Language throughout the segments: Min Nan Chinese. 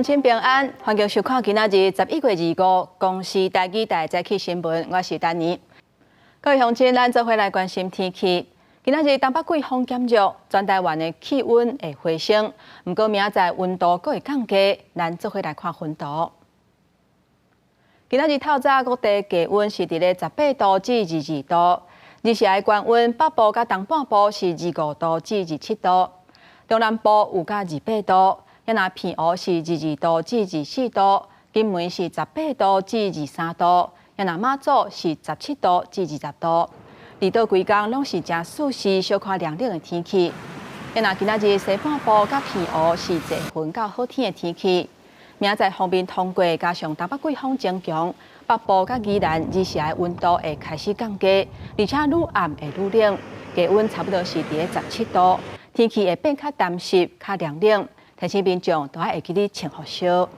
鄉親平安，歡迎收看今仔日11月25公視台語台早起新聞，我是丹妮。各位鄉親，咱做伙來關心天氣。今仔日東北季風減弱，全台灣的氣溫會回升。毋過明仔載溫度閣會降低，咱做伙來看溫度。今仔日透早各地低溫是佇咧18度至22度，日時的高溫北部佮東半部是25度至27度，中南部有到28度。啊若澎湖是22度至24度，金門是18度至23度，啊若馬祖是17度至20度。離島規工攏是誠舒適、小可涼冷的天氣。啊若今仔日西半部佮澎湖是濟雲到好天的天氣。明仔載鋒面通過，加上東北季風增強，北部佮宜蘭日時的溫度會開始降低，而且愈暗會愈冷，低溫差不多是佇咧17度，天氣會變較澹濕、較涼冷。提醒民眾都愛會記得穿予少。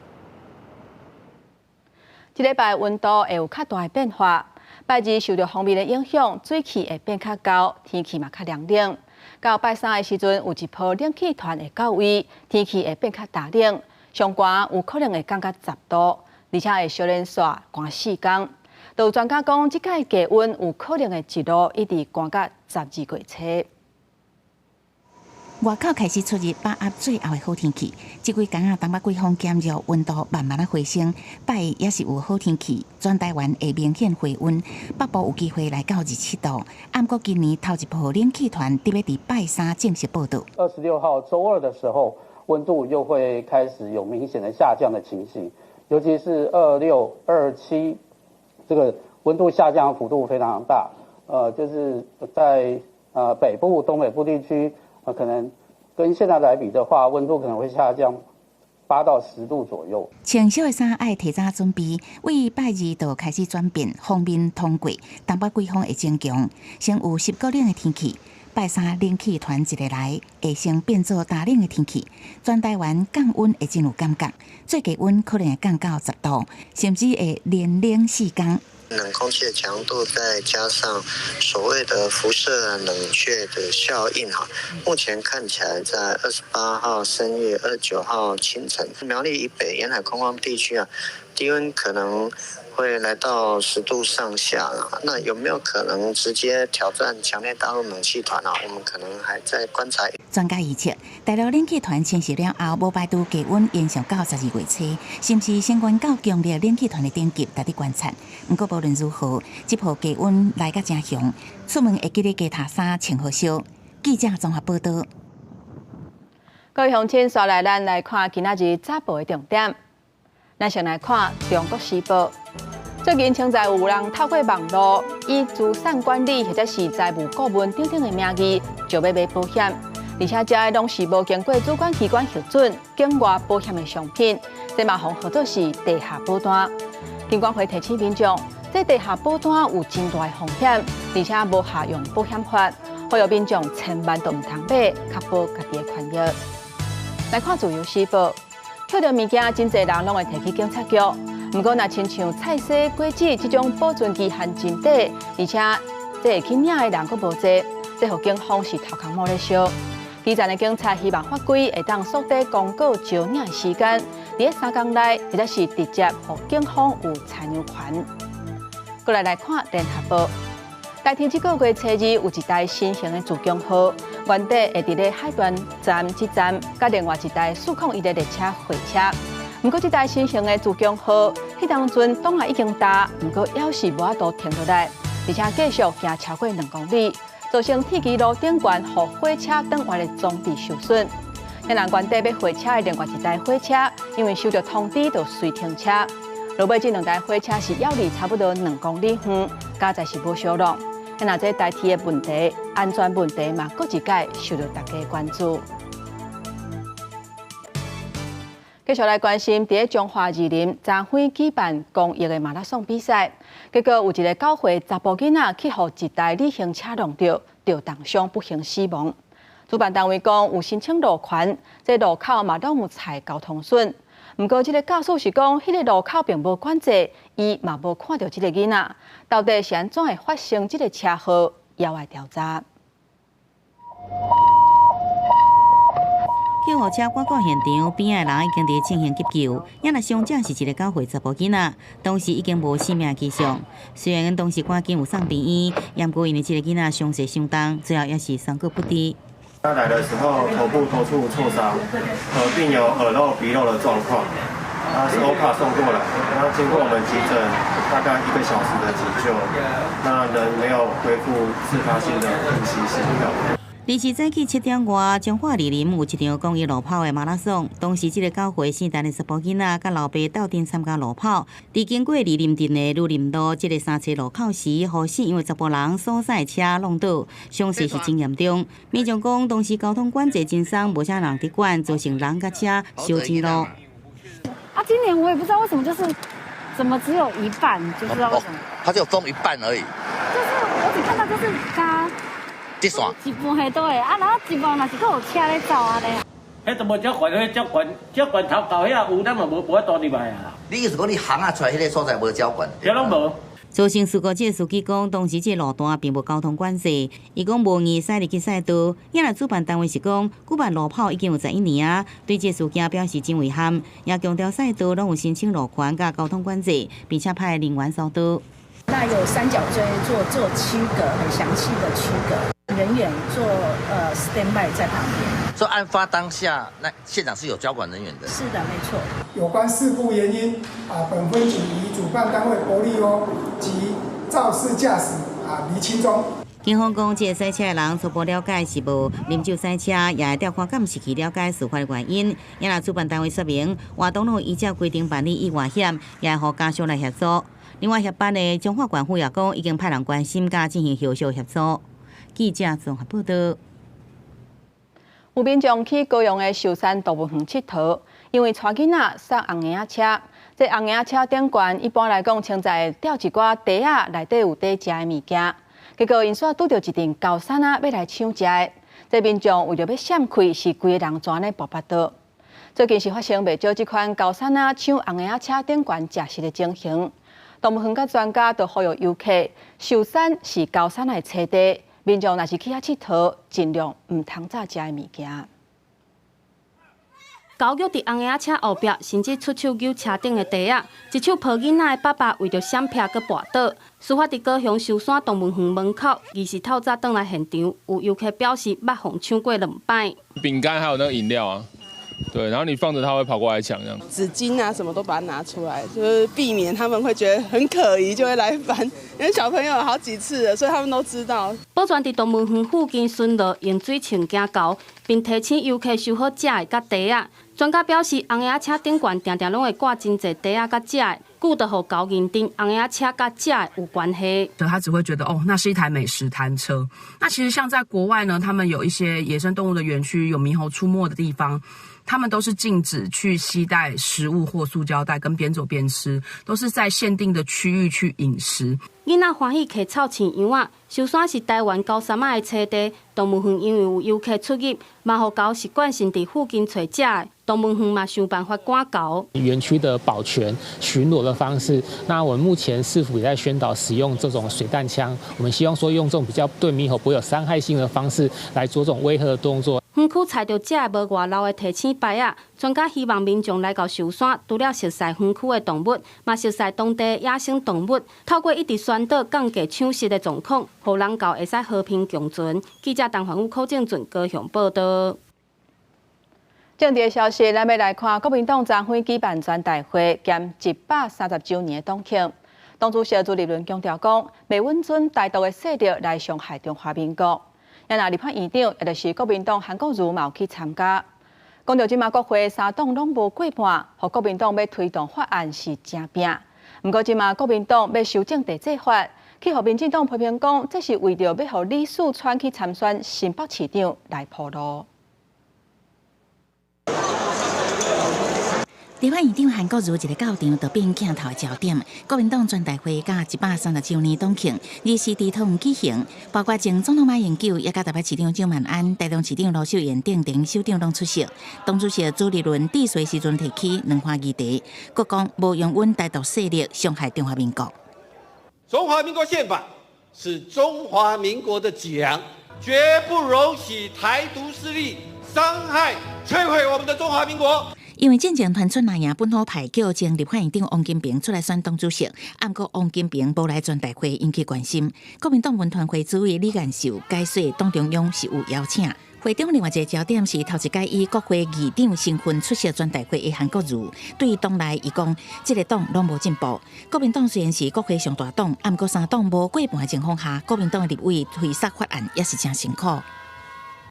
這禮拜溫度會有較大的變化，拜二受著鋒面的影響，水汽會變較厚，天氣嘛較涼冷。到拜三的時陣，有一波冷氣團會到位，天氣會變較焦冷，上懸有可能會降到10度，而且會小連續寒4工。有專家講，這擺低溫有可能會一路一直寒到12月初。外口開始出入把握最後的好天氣，這幾工啊，東北季風減弱，溫度慢慢仔回升。拜一也是有好天氣，全台灣會明顯回溫，北部有機會來到27度。毋過今年頭一波冷氣團得欲佇拜三正式報到。 26號週二的時候，溫度又會開始有明顯的下降的情形，尤其是26、27，這個溫度下降幅度非常大。就是在北部、東北部地區。可能跟現在來比的話，溫度可能會下降8到10度左右。穿少的衫愛提早準備，為拜二就開始轉變，鋒面通過，東北季風會增強，先有濕閣冷的天氣。拜三冷氣團一下來，會先變做焦冷的天氣，全台灣降溫會真有感覺，最低溫可能會降到10度，甚至會連冷4工。冷空氣的強度，再加上所謂的輻射冷卻的效應，哈，目前看起來在28號深夜、29號清晨，苗栗以北沿海空曠地區啊，低溫可能會來到10度上下啦。那有沒有可能直接挑戰強烈大陸冷氣團啊？我們可能還在觀察。專家預測，大陸冷氣團侵襲了後，無排除低溫延續到12月初，是毋是升懸到強烈冷氣團的等級，值得觀察。毋過無論如何，這波低溫來甲誠強，出門會記得加疊衫穿予少。記者綜合報道。各位鄉親，紲來咱來看今仔日早報的重點。咱先來看《中國時報》。最近，清在有人透過網路以資產管理或者是財務顧問等等的名義，就欲賣保險，而且這攏是無經過主管機關核准境外保險的商品，這嘛予號做是地下保單。金管會提醒民眾，這地下保單有真大的風險，而且無合用保險法，呼籲民眾千萬都毋通買，確保家己的權益。來看《自由時報》，抾著物件，真濟人攏會提去警察局。毋過，若親像菜蔬果子這種保存期限真短，而且這會去領的人閣無濟，這予警方是頭殼毛咧燒。基層的警察希望法規會當縮短公告招領的時間，佇咧3工內，或者是直接予警方有裁量權。過來來看聯合報，台鐵這個月初二有一台新型的自強號，原底會佇咧海端站這站，佮另外一台401的列車會車。毋過，這台新型的自強號，彼當陣擋仔已經焦，毋過猶是無法度停落來，而且繼續行超過2公里，造成鐵枝路頂懸，予火車轉彎的裝置受損。彼人原底欲會車的另外一台火車，因為收著通知就隨停車。落尾這兩台火車是猶離差不多2公里遠，佳哉是無相挵。若這台鐵的問題、安全問題嘛，閣一擺受著大家關注。繼續來關心，佇咧彰化士林昨昏舉辦公益的馬拉松比賽，結果有一个9歲查埔囡仔去予一台旅行車撞著，著重傷不幸死亡。主辦單位講有申請路權，這路口嘛攏有採交通筍。毋過這个駕駛是講，彼个路口並無管制，伊嘛無看著這个囡仔，到底是按怎會發生這个車禍，猶愛調查。救護車趕到現場，邊仔的人已經佇進行急救。也若傷者是一個9歲查埔囡仔，當時已經無性命跡象。雖然當時趕緊有送病院，毋過因為這個囡仔傷勢傷重，最後也是送過不治。他來的時候頭部多處挫傷，並有耳漏、鼻漏的狀況。他是歐卡送過來，那經過我們急診大概1個小時的急救，那人沒有恢復自發性的呼吸心跳。二是早起7點外，彰化二林有一場公益路跑的馬拉松。當時這個9歲姓陳的查埔囡仔，佮老爸鬥陣參加路跑。佇經過二林鎮的女林路這個三岔路口時，予四樣的查埔人所駛車挵倒，傷勢是真嚴重。民眾講，當時交通管制真鬆，無啥人佇管，造成人佮車相擠路。啊，今年我也不知道為什麼，就是怎麼只有一半，就不知道為什麼。它就封一半而已。就是我只看到就是它。一線一半係對，啊，然後一半若是閣有車咧走按呢。彼都無鳥管，彼鳥管鳥管頭到遐有，咱嘛無無法度入來啊。你意思講你行啊出來彼个所在無鳥管？遐攏無。造成事故這個司機講，當時這個路段並無交通管制，伊講無意駛入去賽道。也若主辦單位是講，舉辦路跑已經有11年啊，對這個事件表示真遺憾，也強調賽道攏有申請路權佮交通管制，並且派人員疏導。那有三角錐做區隔，很詳細的區隔，人員做stand by 在旁邊。所以案發當下，那現場是有交管人員的。是的，沒錯。有關事故原因啊，本分局與主辦單位柏麗歐及肇事駕駛啊釐清中。警方講，這個賽車的人初步了解是無啉酒賽車，也會調看監視器了解事發的原因。也若主辦單位說明，活動攏依照規定辦理意外險，也會予家屬來協助。另外，協辦的彰化縣府也講，已經派人關心佮進行後續協助。記者綜合報道。有民眾去高雄的壽山動物園𨑨迌，因為帶囡仔送紅嬰仔車，這紅嬰仔車頂懸一般來講，穿在吊一寡袋仔，內底有佇食的物件。結果𪜶煞拄著一陣猴山仔欲來搶食的，這民眾為著欲閃開，是規个人全咧跋跋倒。最近是發生袂少這款猴山仔搶紅嬰仔車頂懸食食的情形。動物園佮專家都呼籲遊客，壽山是猴山仔的棲地，民眾若是去遐𨑨迌，盡量毋通炸食的物件。猴踞佇紅嬰仔車後壁，甚至出手搝車頂的袋仔，一手抱囡仔的爸爸為著閃避，閣跋倒。事發佇高雄壽山動物園門口，二是透早轉來現場，有遊客表示捌予搶過兩擺。餅乾還有那個飲料啊。對，然後你放着，他會跑過來搶，這樣。紙巾啊，什麼都把它拿出來，就是避免他們會覺得很可疑，就會來翻。因為小朋友好幾次了，所以他們都知道。保全佇動物園附近巡邏，用水槍驚猴，並提醒遊客收好食的佮袋仔。專家表示，紅嬰仔車頂懸定定攏會掛真濟袋仔佮食的，故就予猴認定紅嬰仔車佮食的有關係。他只會覺得哦，那是一台美食攤車。那其實像在國外呢，他們有一些野生動物的園區，有獼猴出沒的地方。他們都是禁止去攜帶食物或塑膠袋，跟邊走邊吃，都是在限定的區域去飲食。囡仔歡喜揢草飼羊仔，壽山是台灣猴山仔的棲地。動物園因為有遊客出入，嘛予猴習慣性佇附近揣食的。動物園嘛想辦法趕猴。園區的保全巡邏的方式，那我們目前市府也在宣導使用這種水彈槍，我們希望說用這種比較對獼猴不會有傷害性的方式來做這種威嚇的動作。園區採著食的無外漏的提醒牌仔，專家希望民眾來到壽山，除了熟悉園區的動物，嘛熟悉當地野生動物，透過一直宣導降低搶食的狀況，予人猴會使和平共存。記者陳環宇、柯正俊高雄報道。政治消息，咱欲來看國民黨昨昏舉辦全代會兼130週年的黨慶，黨主席朱立倫強調講，袂允准台獨的勢力來傷害中華民國。也若立法院長，也就是國民黨韓國瑜嘛有去參加。講著這馬國會三黨攏無過半，予國民黨欲推動法案是誠拚。毋過這馬國民黨欲修正地制法，去予民進黨批評講，這是為著欲予李四川去參選新北市長來鋪路。立法院長韓國瑜一个到場，就變鏡頭的焦點。國民黨全代會佮130週年黨慶，二是佇桃園舉行，包括前總統馬英九，也佮台北市長蔣萬安、台中市長盧秀燕等等首長攏出席。黨主席朱立倫致辭時陣提起兩岸議題，閣講無容允台獨勢力傷害中華民國。中華民國憲法是中華民國的脊梁，絕不容許台獨勢力傷害、摧毀我們的中華民國。因為進前傳出藍營本土派叫前立法院長王金平出來選黨主席，毋過王金平無來全代會引起關心。國民黨文傳會主委李彥秀解說，黨中央是有邀請。會中另外一個焦點是頭一擺以國會議長身份出席全代會的韓國瑜，對黨內伊講，這個黨攏無進步。國民黨雖然是國會上大黨，毋過三黨無過半的情況下，國民黨的立委推捒法案也是誠辛苦。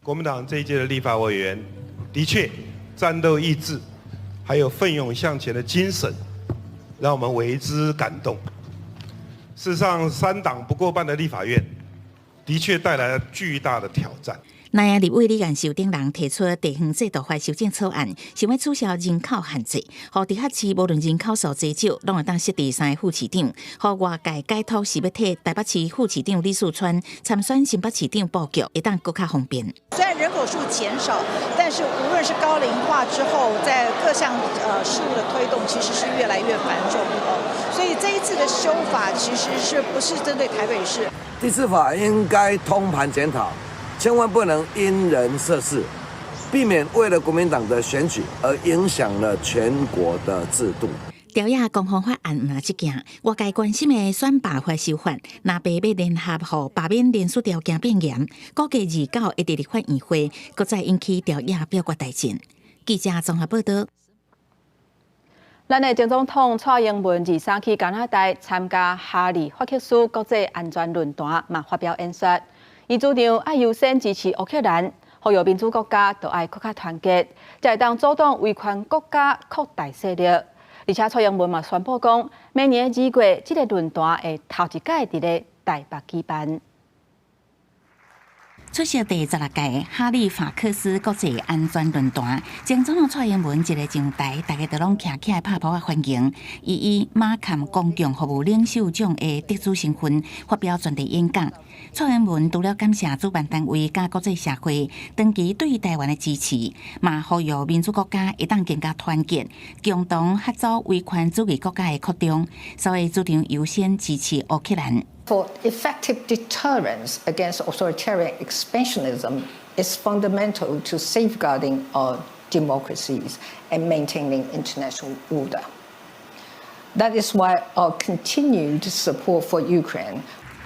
國民黨這一屆的立法委員，的確戰鬥意志，還有奮勇向前的精神，讓我們為之感動。事實上，三黨不過半的立法院，的確帶來了巨大的挑戰。藍營立委李彥秀等人提出地方制度法修正草案，想欲取消人口限制，予直轄市無論人口數濟少，攏會當設置三個副市長，予外界解讀是欲替台北市副市長李四川參選新北市長布局，會當閣較方便。雖然人口數減少，但是無論是高齡化之後，在各項事務的推動，其實是越來越繁重的。所以這一次的修法，其實是不是針對台北市？地市法應該通盤檢討。千萬不能因人設事，避免為了國民黨的選舉而影響了全國的制度。朝野攻防法案毋但這件，外界關心的選罷法修法，藍白欲聯合予罷免連續條件變嚴，估計29會佇立法院會，閣再引起朝野表決大戰。記者綜合報道。咱的前總統蔡英文23去加拿大參加哈利法克斯國際安全論壇，嘛發表演說。伊主張愛優先支持烏克蘭，呼籲民主國家都愛閣較團結，才會當阻擋威權國家擴大勢力。而且蔡英文嘛宣布講，明年2月這个論壇會頭一擺佇咧台北舉辦。出席第16屆哈利法克斯國際安全論壇，前總統蔡英文一个上台，大家都攏徛起來拍噗仔歡迎。伊以馬坎公共服務領袖獎的得主身份發表專題演講。蔡英文除了感謝主辦單位佮國際社會長期對台灣的支持，嘛呼籲民主國家會當更加團結，共同嚇阻威權主義國家的擴張，所以主張優先支持烏克蘭。 For effective deterrence against authoritarian expansionism is fundamental to safeguarding our democracies and maintaining international order. That is why our continued support for Ukraine.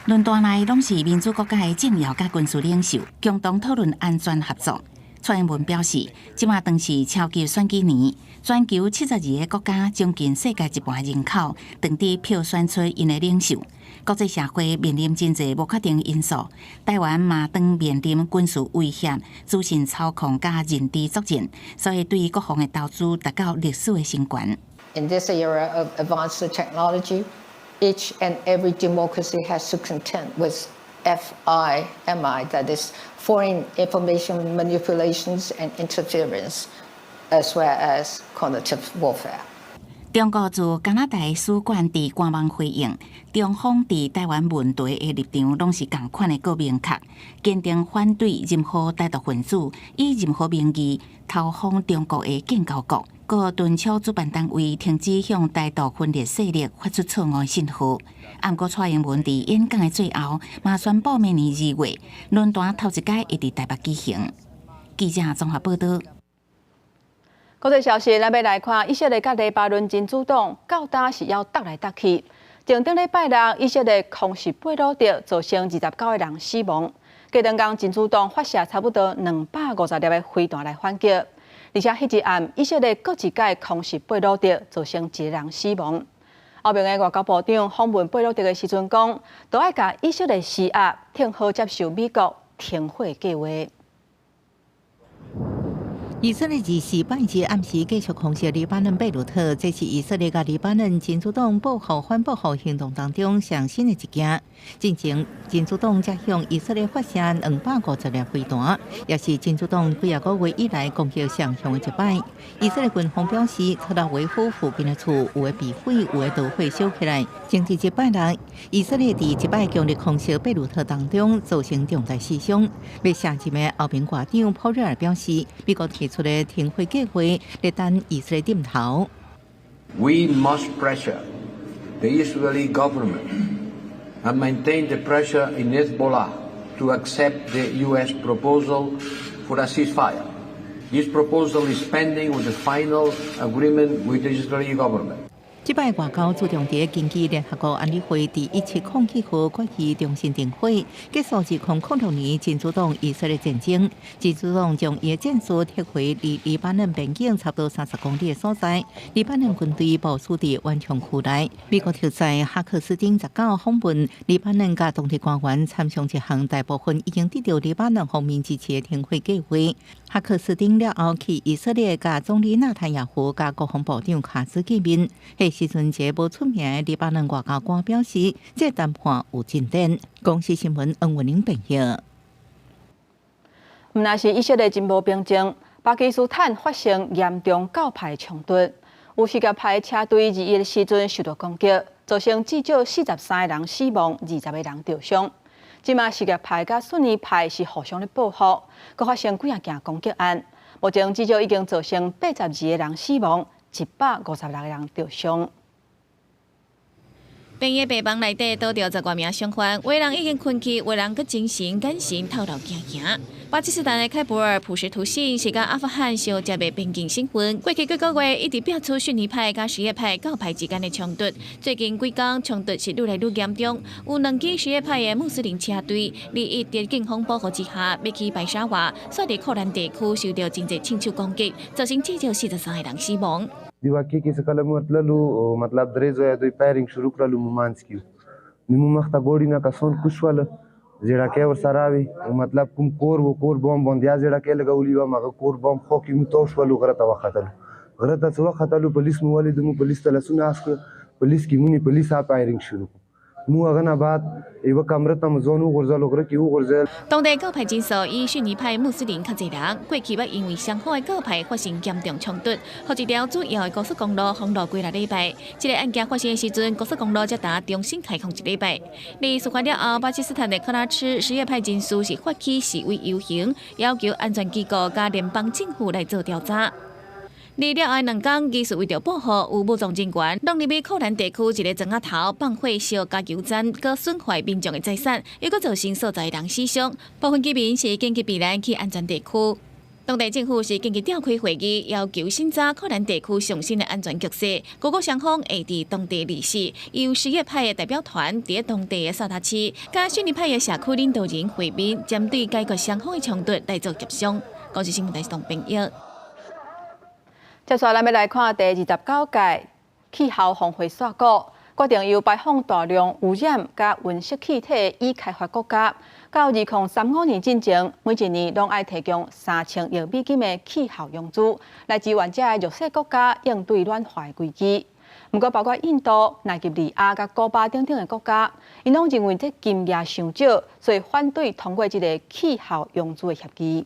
論壇內攏是民主國家的政要佮軍事領袖，共同討論安全合作。蔡英文表示，這馬當是超級選舉年，全球72個國家，將近世界一半人口，當佇票選出𪜶的領袖。國際社會面臨真濟無確定因素，台灣嘛當面臨軍事威脅、資訊操控佮認知作戰，所以對國防的投資達到歷史的新高。 In this era of advanced technology, each and every democracy has to contend with FIMI, that is, foreign information manipulations and interference, as well as cognitive warfare. 中國駐加拿大使館佇官網回應，中方佇台灣問題的立場攏是仝款的閣明確，堅定反對任何台獨分子以任何名義投降中國的建交國，閣敦促主辦單位停止向台獨分裂勢力發出錯誤信號。毋過蔡英文佇演講的最後，嘛宣布明年2月論壇頭一擺會佇台北舉行。記者綜合報道。國際消息，咱欲來看以色列佮黎巴嫩真主黨到今是猶鬥來鬥去。前頂禮拜六，以色列空襲貝魯特，造成29個人死亡。隔兩工，真主黨發射差不多250粒的飛彈來反擊。而且彼一暗，以色列閣一擺空襲貝魯特，造成一個人死亡。歐盟的外交部長訪問貝魯特的時陣講，都愛共以色列施壓，停好接受美國停火計畫。以色列24拜二暗時繼續空襲黎巴嫩貝魯特，這是以色列佮黎巴嫩真主黨報復反報復行動當中上新的一件。進前真主黨才向以色列發射250粒飛彈，也是真主黨幾仔個月以來攻擊上強的一擺。以色列軍方表示，特拉維夫附近的厝有的被毀，有的導火燒起來。前日拜六，以色列佇一擺強力空襲貝魯特當中造成重大死傷。欲卸任的歐盟外長普瑞爾表示，美國提出的停火計劃，咧等以色列點頭。 We must pressure the Israeli government and maintain the pressure in Hezbollah to accept the U.S. proposal for a ceasefire. This proposal is pending with the final agreement with the Israeli government. 這擺外交注重佇根據聯合國安理會佇1707號決議中心定會結束2006年真主黨以色列戰爭。真主黨將伊的戰術撤回離黎巴嫩邊境差不多30公里的所在，黎巴嫩軍隊部署佇緩衝區內。美國特使哈克斯汀19訪問黎巴嫩，佮當地官員參詳一項大部分已經得到黎巴嫩方面支持的停火計劃。哈克斯汀了後去以色列，佮總理納坦雅胡佮國防部長卡茲見面。彼時陣，一個無出名的黎巴嫩外交官表示，這談判有進展。公視新聞黃文玲編譯。毋但是以色列真無平靜，巴基斯坦發生嚴重教派衝突，有什葉派車隊21的時陣受到攻擊，造成至少43個人死亡，20個人著傷。這馬什葉派佮遜尼派是互相咧報復，閣發生幾仔件攻擊案，目前至少已經造成82個人死亡，156個人著傷。病院病房內底倒著十外名傷患，有人已經睏去，有人閣精神眼神透漏驚驚。巴基斯坦的開伯爾普什圖省是佮阿富汗相接的邊境省份，過去幾個月一直爆出遜尼派佮什葉派教派之間的衝突。最近幾工衝突是愈來愈嚴重，有兩支什葉派的穆斯林車隊，21佇警方保護之下，欲去白沙瓦，煞佇克蘭地區受到真濟槍手攻擊，造成至少43個人死亡。 دې واقعې کې څه کله موږ تللو مطلب درې ځایه دوی فایرینګ شروع کړلو مو منځ کې نو موږ مخته ګوډي نه کسان کوز شول زیړکې ورسره وي او مطلب کوم کور و کور بم باندې یا زیړکې لګولي وه هغه کور بم خو کې موږ تاو شولو غره ته وختلو غره ته څه وختلو پولیس مو ولیدو موږ پولیس ته لاسونه اس کړ پولیس کې مونږ پولیس فایرینګ شروع کړو موږ هغه نه بعد یوه کمره ته مو ځان وغورځولو غره کې وغورځېل。當地教派人數以遜尼派穆斯林較濟人，過去捌因為雙方的教派發生嚴重衝突，予一條主要的高速公路封路幾若禮拜。這個案件發生的時陣，高速公路才焦重新開放一禮拜。佇事發了後，巴基斯坦的喀拉赤什葉派人士是發起示威遊行，要求安全機構佮聯邦政府來做調查。而了後兩工，疑似為著報復，有武裝人員挵入去克蘭地區一个莊仔頭放火燒加油站，閣損壞民眾的財產，猶閣造成數十个人死傷。部分居民是緊急避難去安全地區。當地政府是緊急召開會議，要求審查克蘭地區上新的安全局勢。各國雙方會佇當地24，由什葉派的代表團佇當地的薩達市，佮遜尼派的社區領導人會面，針對解決雙方的衝突來做協商。公視新聞台是董編譯。接下來，咱欲來看第29屆氣候峰會煞鼓，決定由排放大量污染佮溫室氣體的已開發國家，到2035年進前，每一年攏愛提供3000億美金的氣候融資，來支援這个弱勢國家應對暖化的危機。毋過，包括印度、奈及利亞佮古巴等等的國家，𪜶攏認為這金額傷少，所以反對通過這个氣候融資的協議。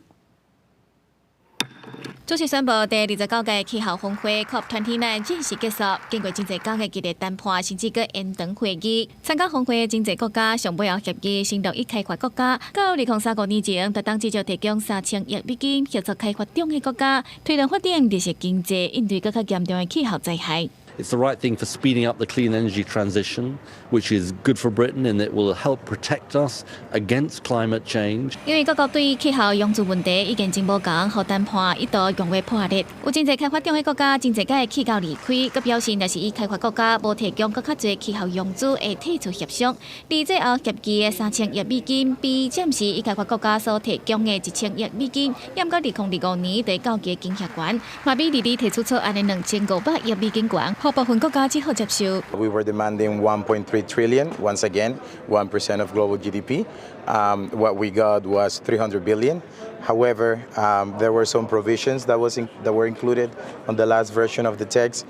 主席宣布，第29屆氣候峰會 COP29 正式結束。經過真濟工的激烈談判，甚至閣延長會議。參加峰會的真濟國家上尾後協議，承諾已開發國家到2035年前，就當至少提供3000億美金協助開發中的國家推動發展綠色經濟，應對閣較嚴重的氣候災害。 It's the right thing for speeding up the clean energy transition, which is good for Britain and it will help protect us against climate change. 因為各國對氣候融資問題意見真無仝，予談判一度融會破裂。有真濟開發中的國家真濟擺氣到離開，閣表示若是已開發國家無提供閣較濟氣候融資，會退出協商。而最後協議的3000億美金，比暫時已開發國家所提供的1000億美金，毋過2025年就到期的金額懸，嘛比二二提出草案的2500億美金懸。予部分國家只好接受。 We were demanding 1.3 trillion, once again, 1% of global GDP. What we got was 300 billion. However, there were some provisions that were included on the last version of the text,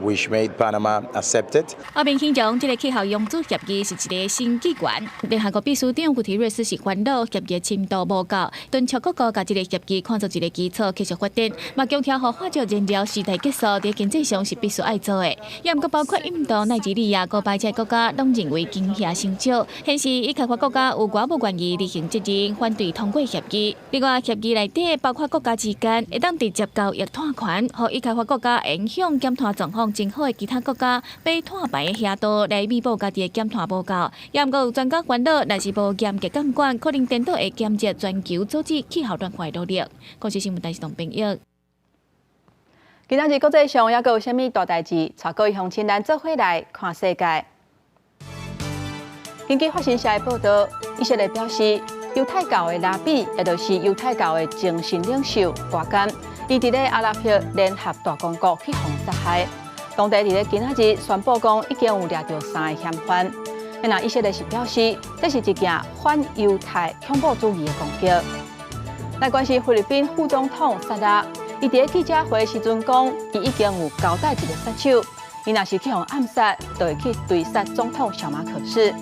which made Panama accept it. 歐盟形容這个氣候融資協議是一个新紀元。聯合國秘書長古提瑞斯是煩惱協議深度無夠，敦促各國共這个協議看作一个基礎，繼續發展。嘛強調，予化石燃料時代結束，佇經濟上是必須愛做的。也毋過包括印度、奈及利亞、古巴這个國家，攏認為金額傷少，顯示已開發國家有寡無願意履行責任，反對通過協議。另外，家協議內底，包括國家之間會當直接交易碳權，予已開發國家影響減碳狀況真好的其他國家買碳排的額度來彌補家己的減碳無夠。也毋過有專家煩惱，若是無嚴格監管，可能顛倒會減弱全球阻止氣候暖化的努力。公視新聞台是董編譯。今仔日國際上猶閣有啥物大代誌？帶各位鄉親咱做伙來看世界。根據法新社的報道，以色列表示，猶太教的拉比，也就是猶太教的精神領袖瓦甘，伊佇咧阿拉伯聯合大公國去予殺害。當地佇咧今仔日宣布講，已經有掠著三個嫌犯。那以色列是表示，這是一件反猶太恐怖主義的攻擊。來關心菲律賓副總統薩拉，伊佇咧記者會時陣講，伊已經有交代一个殺手，伊若是去予暗殺，就會去追殺總統小馬可仕。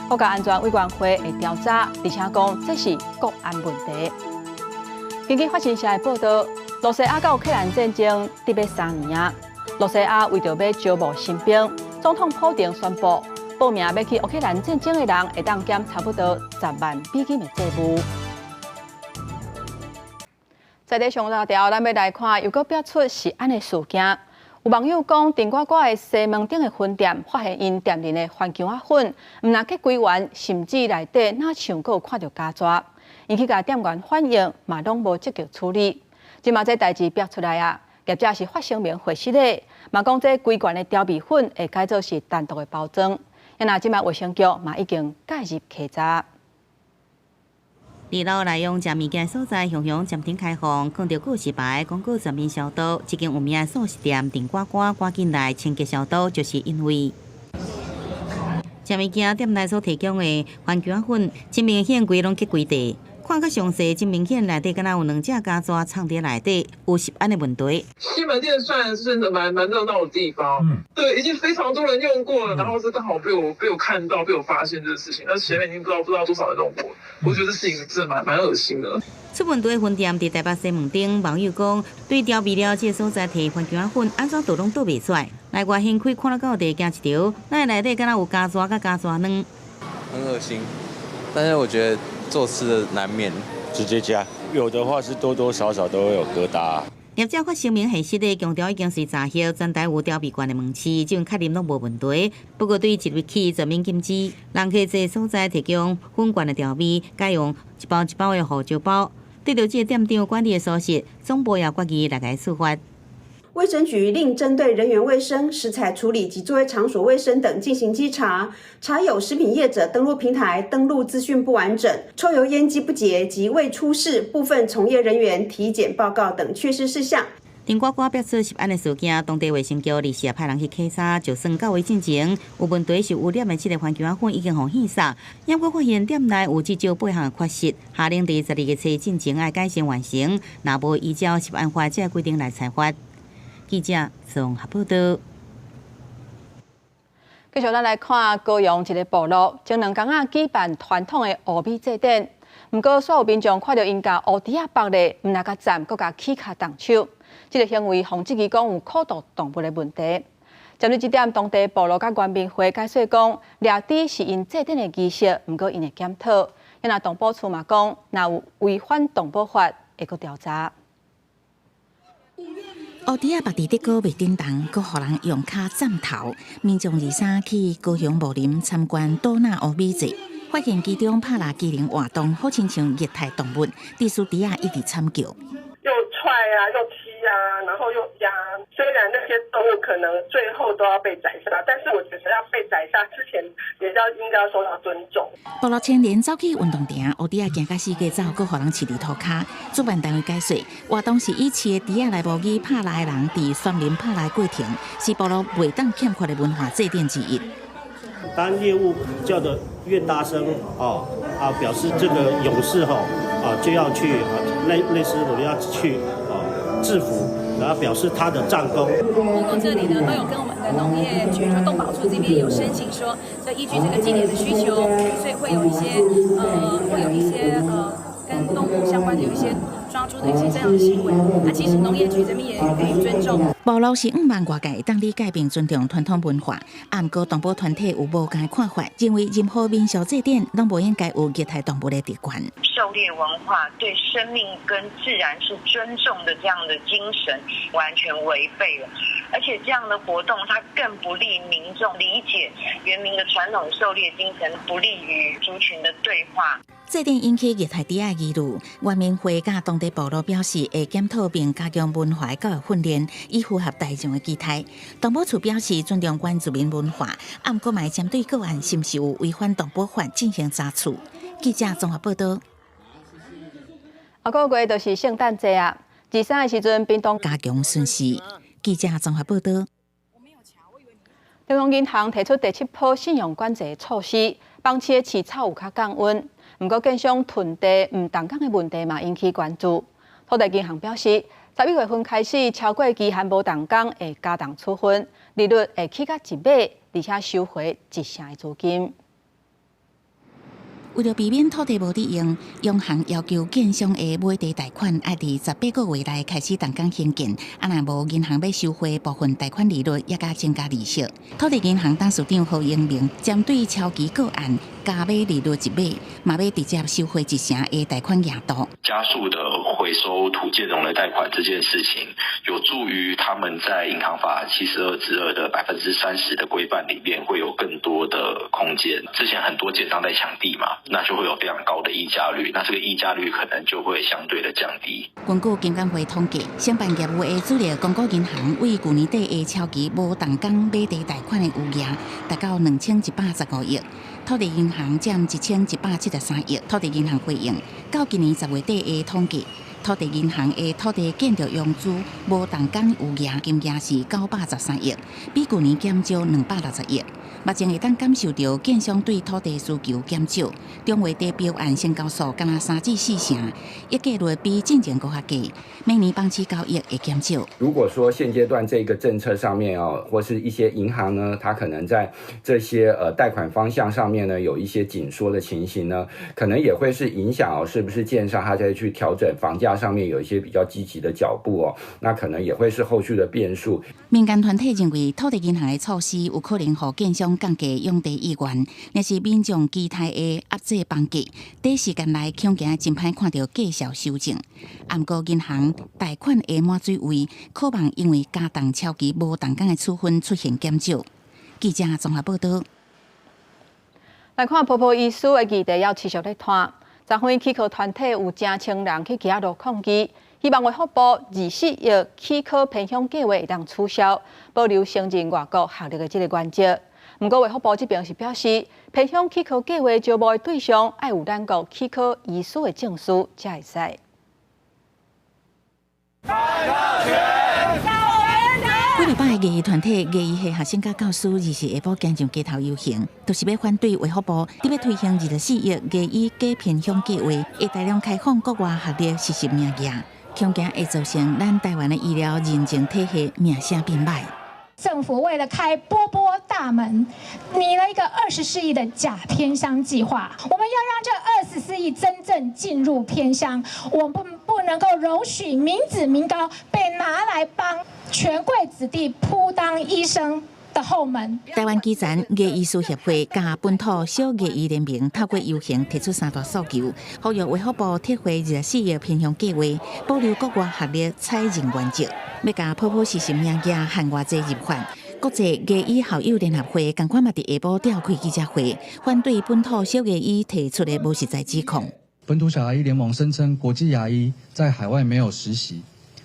國家安全委員會會調查，而且講這是國安問題。根據法新社的報道，羅西亞佮烏克蘭戰爭得欲3年啊。羅西亞為著欲招募新兵，總統普丁宣布，報名欲去烏克蘭戰爭的人會當減差不多10萬美金的債務。在咧上大條，咱欲來看，又閣爆出食安的事件。有網友講，頂呱呱的西門町的分店發現𪜶店內的番薑仔粉，毋但結歸原，甚至內底若像閣有看著虼蛇。𪜶去共店員反映，嘛攏無積極處理。這馬這代誌爆出來啊，業者是發聲明回實的，嘛講這歸原的調味粉會改做是單獨的包裝。啊，這馬衛生局嘛已經介入稽查。二樓內用食物件所在，雄雄暫停開放，看著告示牌廣告全面消毒。這間有名的素食店頂呱呱趕緊來清潔消毒，就是因為食物件店內所提供的番薑粉，真明顯規攏結規地。看較詳細，真明顯內底敢若有兩隻虼蛇藏佇內底，有食安的問題。西門店算是蠻熱鬧的地方，對，已經非常多人用過了，然後是剛好被我看到、被我發現這個事情，那前面已經不知道多少人用過，我覺得這事情真的蠻噁心的。出問題的分店佇台北西門町，網友講，對調味料這個所在提番薑粉，按怎倒攏倒袂出來，內外掀開看了到底驚一條，那內底敢若有虼蛇佮虼蛇卵。很噁心，但是我覺得做吃的難免直接加，有的話是多多少少都會有疙瘩。業者發聲明核實的強調已經是查核全台有調味罐的門市，這種確認攏無問題。不過對即日起全面禁止人客這所在提供粉罐的調味，改用一包一包的胡椒包。對著這个店長管理的疏失，總部也決議來共處罰。衛生局另針對人員衛生、食材處理及作業場所衛生等進行稽查，查有食品業者登錄平台登錄資訊不完整、抽油煙機不潔及未出示部分從業人員體檢報告等缺失事項。頂呱呱爆出食安的事件，當地衛生局臨時也派人去稽查，就算較為進前有問題是污染的這个番薑粉已經予獻殺，猶閣發現店內有至少八項缺失，下令佇12月初進前愛改善完成，若無依照食安法這个規定來裁罰。記者綜合報道。繼續咱來看高雄一个部落，前兩工仔舉辦傳統的烏米祭典，毋過煞有民眾看著𪜶共烏豬仔縛咧，毋但共站，閣共起跤動手。這个行為予質疑講有苦毒動物的問題。針對這點，當地部落佮原民會解釋講，掠豬是𪜶祭典的儀式，毋過𪜶會檢討。若動保處嘛講，若有違反動保法，會閣調查。烏豬仔縛佇竹篙袂振動，閣予人用跤站頭。民眾二三去高雄武林參觀倒納烏米祭，發現其中拍獵機能活動，好親像液態動物，致使豬仔一直慘叫。又踹啊，又踢啊，然後又壓。雖然那些動物可能最後都要被宰殺，但是我覺得要被宰殺之前，也要應該要受到尊重。部落青年走去運動場，烏豬仔驚甲四界走，閣予人飼佇塗跤。主辦單位解釋，活動是以飼的豬仔來模擬拍獵的人佇山林拍獵過程，是部落袂當欠缺的文化祭典之一。當獵物叫得越大聲，哦啊，表示這個勇士吼啊就要去啊類似我們要去啊制服，然後表示他的戰功。部落這裡呢都有跟我們的農業局就動保處這邊有申請說，所以依據這個祭典的需求，所以會有一些跟動物相關的有一些裝杀豬的一些這樣的行為。那其實農業局這邊也予以尊重。部落是向望外界會當理解並尊重傳統文化，毋過動保團體有無仝看法，認為任何民俗祭典攏無應該有虐待動物的習慣。狩獵文化對生命跟自然是尊重的這樣的精神，完全違背了。而且這樣的活動，它更不利民眾理解原民的傳統狩獵精神，不利於族群的對話。祭典引起虐待豬仔疑慮，原民會佮當地部落表示會檢討並加強文化教育訓練，以符合大眾的期待。動保處表示尊重原住民文化，毋過嘛會針對個案是毋是有違反動保法進行查處。記者綜合報道。後個月就是聖誕節啊，23的時陣，屏東加強巡視。記者綜合報道。中央銀行提出第七波信用管制措施，房市的市炒有較降溫。毋過，建商囤地毋動工的問題嘛引起關注。土地銀行表示，11月份開始，超過期限無動工會加重處分，利率會起到一碼，而且收回一成的資金。為著避免土地無得用，央行要求建商的買地貸款愛佇18個月內開始動工興建，啊若無銀行欲收回部分貸款利率，抑佮增加利息。土地銀行董事長何英明針對超期個案加碼利率一碼，嘛欲直接收回一成的貸款額度。加速的回收土建融的貸款這件事情，有助於他們在銀行法72之2的30%的規範裡面會有更多的空間。之前很多建商在搶地嘛。那就會有非常高的溢價率，那這個溢價率可能就會相對的降低。根據金管會統計，承辦業務的主力公股銀行為舊年底的超期無動工買地貸款的餘額達到2115億，土地銀行佔1173億。土地銀行回應，到今年10月底的統計，土地銀行的土地建築融資無動工餘額金額是913億，比舊年減少260億。目前會當感受著建商對土地需求減少，中劃地標案成交數干焦3至4成，溢價率比進前閣較低，明年房市交易會減少。如果說現階段這個政策上面哦，或是一些銀行呢，它可能在這些貸款方向上面呢，有一些緊縮的情形呢，可能也會是影響哦，是不是建商他在去調整房價上面有一些比較積極的腳步哦，那可能也會是後續的變數。民間團體認為，土地銀行的措施有可能予建商降低用地意願，若是民眾期待的壓制房價，短時間內恐驚真歹看著價數修正。毋過銀行貸款的滿水位，可望因為加重超期無動工的處分出現減少。記者綜合報道。來看波波醫師的議題猶持續咧拖，昨昏齒科團體有成千人去街仔路抗議，希望衛福部24億齒科偏鄉計劃會當取消，保留承認外國學歷的這个原則。毋過衛福部這邊是表示，偏鄉齒科計劃招募的對象愛有咱國齒科醫師的證書才會使。幾禮拜牙醫團體、牙醫系學生佮教師，20下晡行上街頭遊行，就是欲反對衛福部佇欲推行24億牙醫假偏鄉計劃，會大量開放國外學歷實習名額，恐驚會造成咱台灣的醫療認證體系名聲變歹。政府為了開波波大門，擬了一個24億的假偏鄉計劃。我們要讓這24億真正進入偏鄉，我們不能夠容許民脂民膏被拿來幫權貴子弟鋪當醫生的後門。台灣基層牙醫師協會佮本土小牙醫聯盟透過遊行提出三大訴求，呼籲衛福部撤回24億偏鄉計劃，保留國外學歷採認原則，欲共波波實習名額限偌濟入法。國際牙醫校友聯合會仝款嘛佇下晡召開記者會，反對本土小牙醫提出的無實在指控。本土小牙醫聯盟聲稱國際牙醫在海外沒有實習，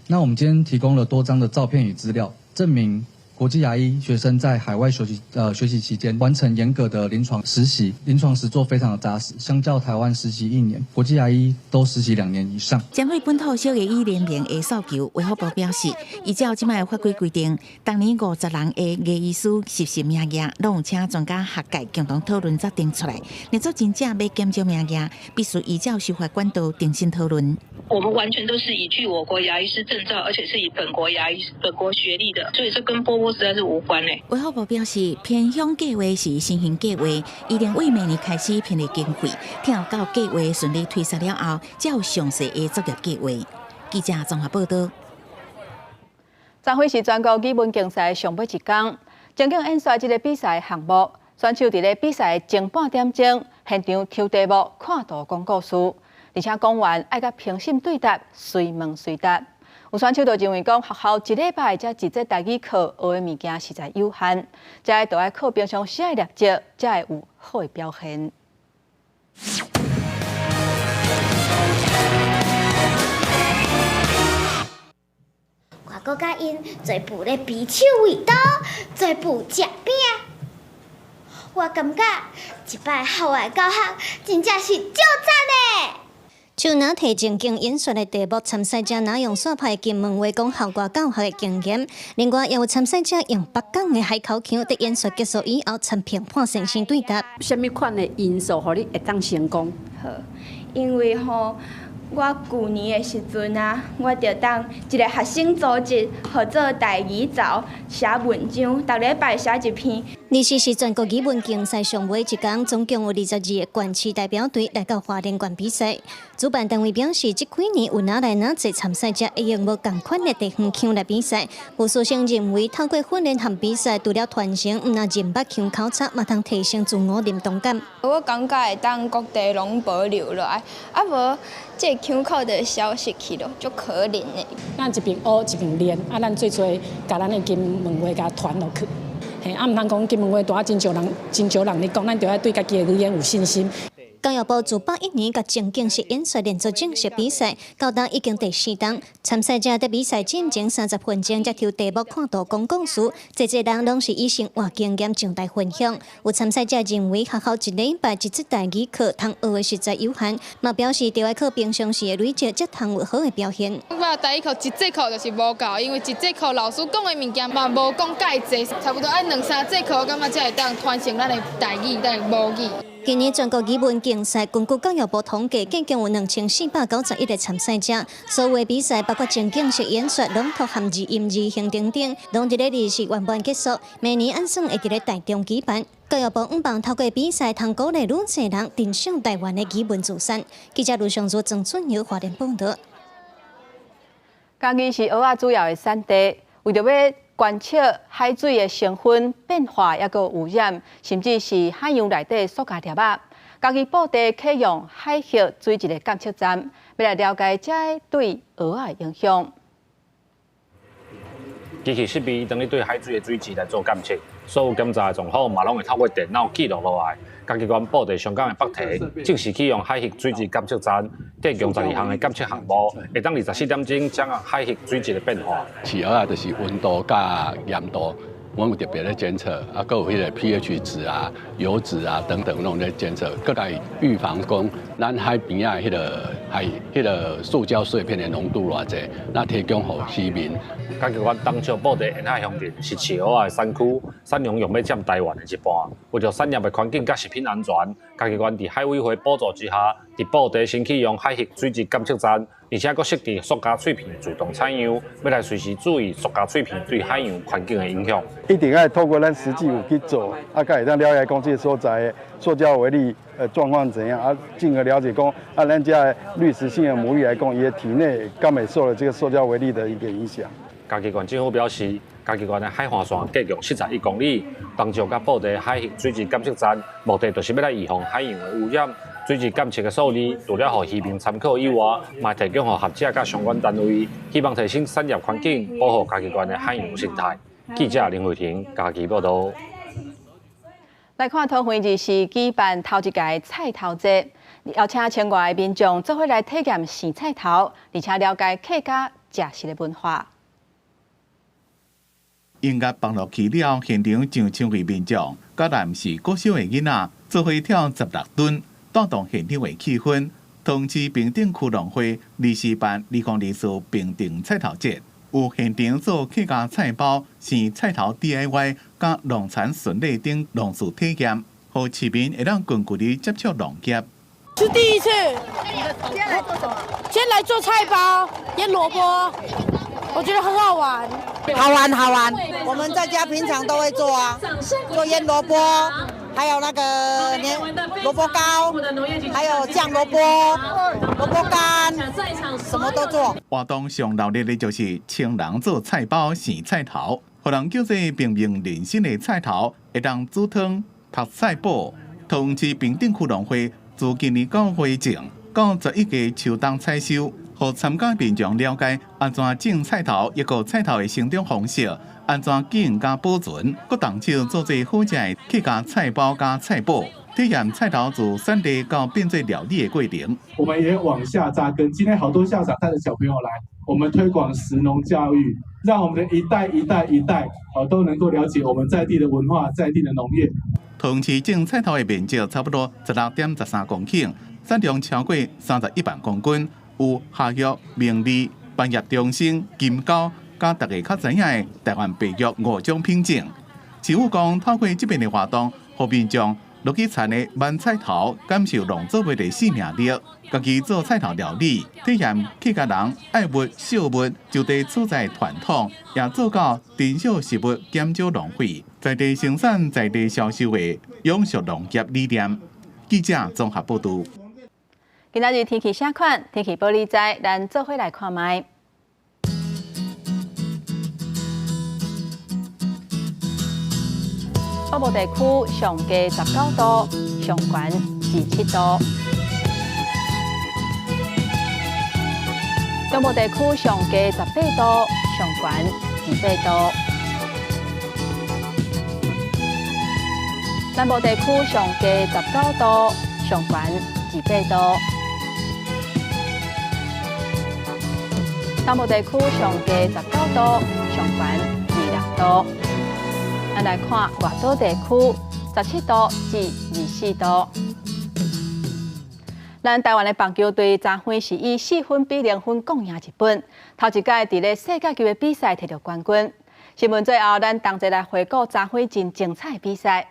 那我們今天提供了多張的照片與資料，證明國際牙醫學生在海外學習期間完成嚴格的臨床實習，臨床實作非常的紮實。相較台灣實習一年，國際牙醫都實習2年以上。針對本土小牙醫聯盟的訴求，衛福部表示，依照這擺法規規定，當年50人的牙醫師實習名額，攏有請專家學界共同討論才定出來。若做真正欲減少名額，必須依照修法管道重新討論。我們完全都是依據我國牙醫師證照，而且是以本國牙醫本國學歷的，所以這跟波波實在是無關嘞。衛福部表示，偏鄉計劃是先行計劃，預定為明年開始編列經費，聽到計劃順利推出了後，才有詳細的作業計劃。記者綜合報道。昨昏是全國語文競賽上尾一工，情景演說這个比賽項目，選手佇咧比賽前半點鐘，現場抽題目、看圖講故事，而且講完愛佮評審對答，隨問隨答。有選手就認為講，學校一禮拜才一節台語課，學的物件實在有限，這都愛靠平常時的練習，才會有好的表現。我閣佮𪜶做伴咧比手畫刀，做伴食餅。我感覺這擺校外教學真正是足讚的。手拿提情景演說的題目，參賽者若用煞派金門話講校外教學的經驗。另外，也有參賽者用北港的海口腔，佇演說結束以後，參評判先生對答。啥物款的因素，予你會當成功？好，因為吼，我舊年的時陣啊，我就當一个學生組織合作台語槽寫文章，逐禮拜寫一篇。二四是全國語文競賽上尾一工，總共有22个縣市代表隊來到花蓮縣比賽。主辦單位表示，這幾年有哪來哪濟參賽者會用無仝款的地方腔來比賽。有師生認為，透過訓練和比賽，除了傳承，毋但認捌腔口差，嘛通提升自我認同感。我感覺會當各地攏保留落來，啊無這个腔口就消失去咯，足可憐的。咱一邊學一邊練，啊，咱最濟共咱的金門話共傳落去。嘿，啊，毋通講金門話大真少人，真少人咧講，咱就愛對家己的語言有信心。教育部自81年共情景式演說連續正式比賽，到今已經第四冬。參賽者佇比賽進前30分鐘才抽題目看圖講故事，濟濟人攏是以生活經驗上台分享。有參賽者認為學校一禮拜一節台語課通學的實在有限，嘛表示著愛靠平常時的累積，才通有好的表現。我台語課一節課就是無夠，因為一節課老師講的物件嘛無講介濟，差不多愛兩三節課，感覺才會當傳承咱的台語，咱的母語。今年全國語文競賽，根據教育部統計，總共有2491個參賽者。所有比賽包括情景式演說、朗讀和字音字形等等，攏佇咧二是圓滿結束。明年按算會佇咧台中舉辦。教育部向望透過比賽，通鼓勵愈濟人珍惜台灣的語文資產。記者盧尚如、曾俊尧花蓮報導。嘉義是蚵仔主要的產地，為著欲觀測海水的成分變化，抑閣污染，甚至是海洋內底塑膠粒仔。嘉義布袋啟用海域水質的監測站，欲來了解這對蚵仔的影響。機器設備當咧對海水的水質來做監測，所有檢查的狀況嘛攏會透過電腦記錄落來。嘉義縣布袋上港的北堤，正式啟用海域水質監測站，提供12項的監測項目，會當24點鐘掌握海域水質的變化。飼蚵仔就是溫度佮鹽度，阮有特別咧監測，啊，閣有彼个 pH 值啊、油脂啊等等攏咧監測，閣來預防講咱海邊仔彼个海彼个塑膠碎片的濃度偌濟，那提供予漁民。嘉義縣東石布袋沿海鄉鎮是飼蚵仔的產區，產量約欲佔台灣的一半。為著產業的環境佮食品安全，嘉義縣佇海委會補助之下，佇布袋新啟用海域水質監測站，而且閣設置塑膠碎片自動採樣，欲來隨時注意塑膠碎片對海洋環境的影響。一定愛透過咱實際有去做，啊，才會當了解講這个所在的塑膠微粒狀況怎樣，啊，進而了解講啊，咱遮的濾食性的牡蠣來講，伊的體內敢會受了這个塑膠微粒的一個影響。嘉義縣政府表示，嘉義縣的海岸線計共71公里，東石佮布袋海域水質監測站，目的就是欲來預防海洋的污染。水質監測的數字，除了予漁民參考以外，嘛提供予學者佮相關單位，希望提升產業環境，保護嘉義縣的海洋生態。記者林慧婷嘉義報導。來看桃園二是舉辦頭一屆菜頭節，邀請千外个民眾做伙來體驗生菜頭，而且了解客家食食的文化。音樂放落去了，現場上千位民眾，佮南市國小的囡仔做伙跳16噸，帶動現場的氣氛。桃市平頂區農會二四辦2024平頂菜頭節，有現場做客家菜包、生菜頭 DIY、佮農田巡禮等農事體驗，予市民會當近距離接觸農業。是第一次。今天來做什麼？先來做菜包、醃蘿蔔，我覺得很好玩。好玩好玩，我們在家平常都會做啊，做醃蘿蔔，還有那個蘿蔔糕，還有醬蘿蔔、蘿蔔乾，什麼都做。活動上鬧熱的就是青人做菜包生菜頭，予人叫做平民人生的菜頭，會當煮湯、讀菜譜。桃園市平鎮區農會自今年9月種到11月秋冬採收，予參加民眾了解按怎種菜頭，抑閣菜頭的生長方式，按怎經營佮保存，閣動手做做好食的客家菜包佮菜脯，體驗菜頭自產地到變做料理的過程。我們也往下扎根，今天好多校長帶着小朋友來，我們推廣食農教育，讓我們的一代一代一代，都能夠了解我們在地的文化，在地的農業。桃園市種菜頭的面積差不多16.13公頃，產量超過31萬公斤，有夏玉、明麗、萬葉中生、金溝，佮大家較知影的台灣白玉五種品種。市府講，透過這遍的活動，予民眾落去田的挽菜頭，感受農作物的生命力，家己做菜頭料理，體驗客家人愛物惜物、就地取材傳統，也做到珍惜食物、減少浪費，在地生產、在地銷售的永續農業理念。記者綜合報導。今仔日天氣啥款？天氣報你知，咱做伙來看覓。北部地區上低19度，上懸27度；中部地區上低18度，上懸28度；南部地區上低19度，上懸28度；東部地區上低19度，上懸26度。咱來看外島地區，17度至24度。咱台灣的棒球隊昨昏是以4分比0分攻贏日本，頭一屆佇咧世界級的比賽摕著冠軍。新聞最後，咱同齊來回顧昨昏真精彩的比賽。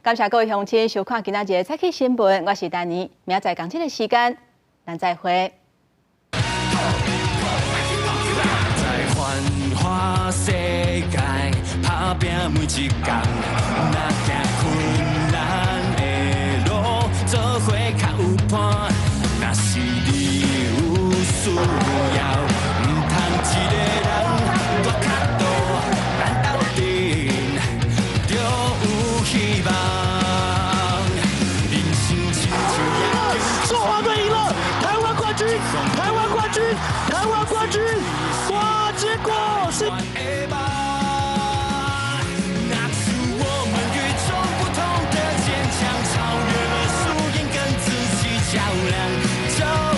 感謝各位鄉親收看今仔日的早起新聞，我是丹妮，明仔載仝這個時間，咱再會。在繁華世界打拼每一天，若行困難的路，做伙較有伴。若是你有需要，毋通一个人蹛跤肚，咱鬥陣就有希望。人生親像野球，中華隊贏了，台灣冠軍，台灣冠軍，台灣冠軍！哇，結果是。較量。